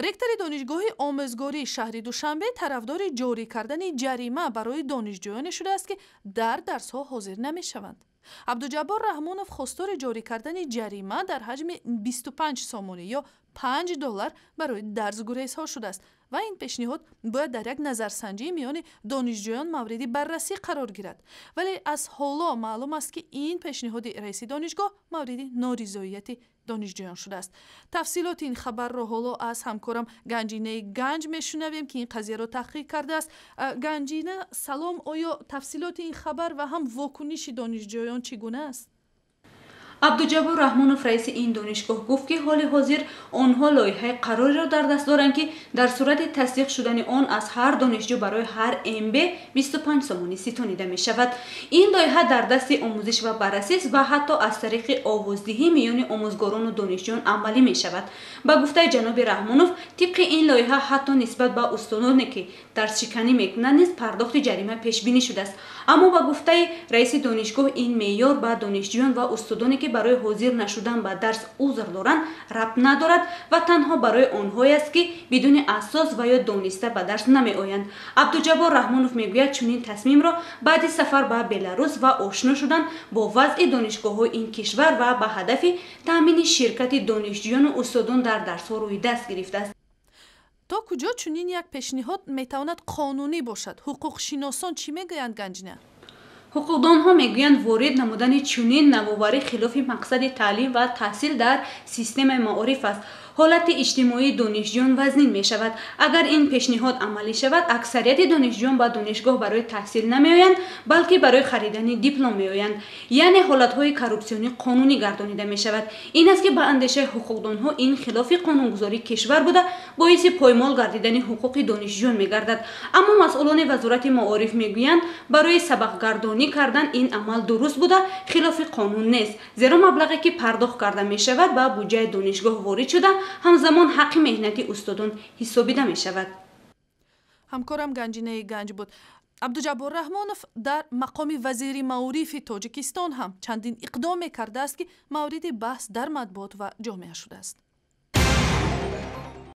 Ректори Донишгоҳи омӯзгории шаҳри Душанбе тарафдори ҷорӣ кардани ҷарима барои донишҷӯёне шудааст, ки дар дарсҳо ҳозир намешаванд. Абдуҷаббор Раҳмонов хостори ҷорӣ кардани ҷарима дар ҳаҷми 25 сомонӣ ё 5 доллар барои дарсгурезҳо шудааст ва ин пешниҳод бояд дар як назарсанҷии миёни донишҷӯён мавриди баррасӣ қарор гирад. Вале аз ҳоло маълум аст, ки ин пешниҳоди раиси донишгоҳ мавриди норизоияти донишҷӯён шудааст. Тафсилоти ин хабарро ҳоло аз ҳамкорам Ганҷинаи Ганҷ мешунавем, ки ин қазияро таҳқиқ кардааст. Ганҷина, салом. Оё тафсилоти ин хабар ва ҳам вокуниши донишҷӯён чӣ гуна аст? Абдуҷаббор Раҳмонов, раиси ин донишгоҳ, гуфт, ки ҳоли ҳозир онҳо лоиҳаи қарореро дар даст доранд, ки дар сурати тасдиқ шудани он аз ҳар донишҷӯ барои ҳар МБ 25 сомонӣ ситонида мешавад. Ин лоиҳа дар дасти омӯзиш ва баррасист ва ҳатто аз тариқи овоздиҳӣ миёни омӯзгорону донишҷӯён амалӣ мешавад. Ба гуфтаи ҷаноби Раҳмонов, тибқи ин лоиҳа ҳатто нисбат ба устодоне, ки дарсшиканӣ мекунанд, низ пардохти ҷарима пешбинӣ шудааст. Аммо ба гуфтаи раиси донишгоҳ, ин меъёр ба донишҷӯён ва устодоне, ки барои ҳозир нашудан ба дарс узр доранд, рабт надорад ва танҳо барои онҳое аст, ки бидуни асос ва ё дониста ба дарс намеоянд. Абдуҷаббор Раҳмонов мегӯяд, чунин тасмимро баъди сафар ба Беларус ва ошно шудан бо вазъи донишгоҳҳои ин кишвар ва ба ҳадафи таъмини ширкати донишҷӯёну устодон дар дарсҳо рӯи даст гирифтааст. То куҷо чунин як пешниҳод метавонад қонунӣ бошад? Ҳуқуқшиносон чӣ мегӯянд, Ганҷина? Ҳуқуқдонҳо мегӯянд, ворид намудани чунин навоварӣ хилофи мақсади таълим ва таҳсил дар системаи маориф аст. Ҳолати иҷтимоии донишҷӯён вазнин мешавад. Агар ин пешниҳод амалӣ шавад, аксарияти донишҷӯён ба донишгоҳ барои таҳсил намеоянд, балки барои харидани диплом меоянд, яъне ҳолатҳои коррупсионӣ қонунӣ гардонида мешавад. Ин аст, ки ба андешаи ҳуқуқдонҳо ин хилофи қонунгузории кишвар буда, боиси поймол гардидани ҳуқуқи донишҷӯён мегардад. Аммо масъулони Вазорати маориф мегӯянд, барои сабақгардонӣ кардан ин амал дуруст буда, хилофи қонун нест, зеро маблағе, ки пардохт карда мешавад, ба буҷаи донишгоҳ ворид шуда, ҳамзамон ҳаққи меҳнати устодон ҳисобида мешавад. Ҳамкорам Ганҷинаи Ганҷ буд. Абдуҷаббор Раҳмонов дар мақоми вазири маорифи Тоҷикистон ҳам чандин иқдоме кардааст, ки мавриди баҳс дар матбуот ва ҷомеа шудааст.